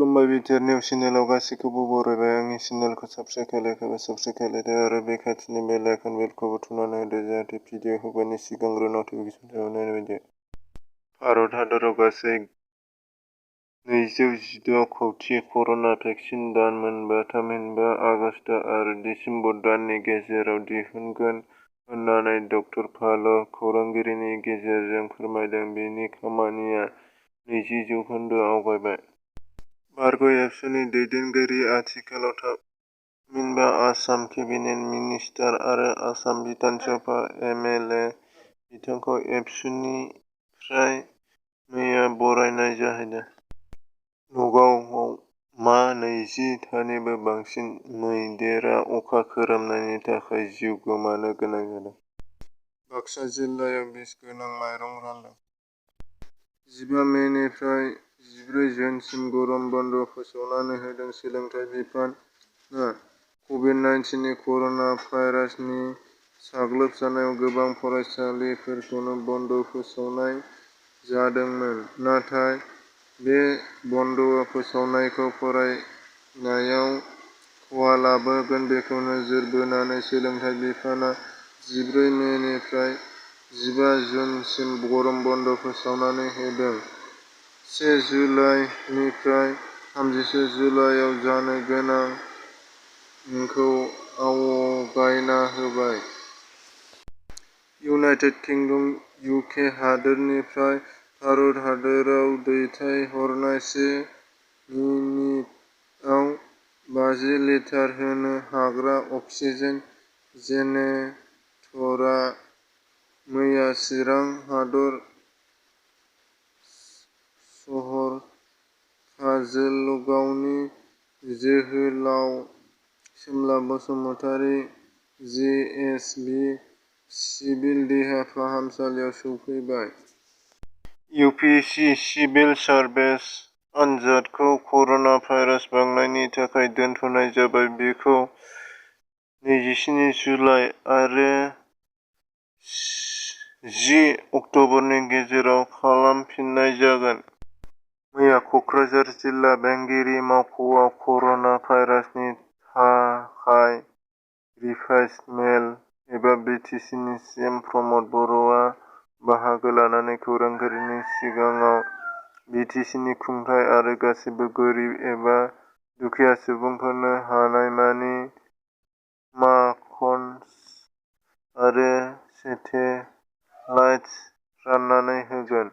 खुलुमबाय BTR news चेनेलाव गासैखौबो बरायबाय। आंनि चेनेलखौ साबस्क्राइब खालायदो आरो बे खाथिनि बेल आइकन बेलखौबो थुनानै होदो जाहाथे भिडिअ होनायनि सिगांग्रो नटिफिकेसन जानाय बायदि। भारत हादराव गासै 216 कौटि कर'ना भेक्सिन दान मोनबा थामहिनबा आगस्त आरो दिसेम्बर दाननि गेजेराव दिहुनगोन होननानै डक्टर पाल खौरांगिरिनि गेजेरजों फोरमायदों। बेनि खामानिया 20% आवगायबाय। भार्ग एबसुनि दैदेनगिरि आथिखालाव थामहिनबा आसाम केबिनेट मिनिस्टार आरो आसाम बिधान सभा एमएलए बिथांखौ एबसुनिफ्राय मैया बरायनाय जाहैदों। नगावआव मा 20 थानिबो बांसिन मैदेरा अखा खोरोमनायनि थाखाय जिउ गोमानो गोनां जादों। बाक्सा जिल्लायाव बिसगोनां माइरं रानदों। 15 मेनिफ्राय 14 जुनसिम गरम बन्द फोसावनानै होदों सोलोंथाइ बिफाना। कभिड-19 कर'ना भाइरासनि साग्लोबजानायाव गोबां फरायसालिफोरखौनो बन्द फोसावनाय जादोंमोन। नाथाय बे बन्द फोसावनायखौ फरायनायाव खहा लाबोगोन बेखौ नोजोर बोनानै सोलोंथाइ बिफाना 14 मेनिफ्राय 15 जुनसिम गरम बन्द फोसावनानै होदों। 1 जुलाइनिफ्राय 30 जुलाइआव जानो गोनांखौ आवगायना होबाय। इउनाइटेड किंडम इउके हादोरनिफ्राय भारत हादोराव दैथायहरनाय 1 मिनिटआव 50 लिटार होनो हाग्रा अक्सिजेन जेनेरेटरआ मैया चिरां सदर सहर काजोलगावनि जोहोलाव सोमला बसुमतारि जिएचबि सिभिल देहा फाहामसालियाव सौफैबाय। इउपिएससि सिभिल सार्भिस आनजादखौ कर'ना भाइरास बांनायनि थाखाय दोनथ'नाय जाबाय। बेखौ 27 जुलाइ आरो 10 अक्ट'बरनि गेजेराव खालामफिननाय जागोन। मैया कक्राझार जिल्ला बेंगिरि मावख'आव कर'ना भाइरासनि थाखाय रिभाइस मेल एबा बिटिसिनि सिएम प्रमद बर'आ बाहागो लानानै खौरांगिरिनि सिगाङाव बिटिसिनि खुंथाय आरो गासैबो गोरिब एबा दुखिया सुबुंफोरनो हानायमानि मास्क आरो सेटेलाइट्स राननानै होगोन।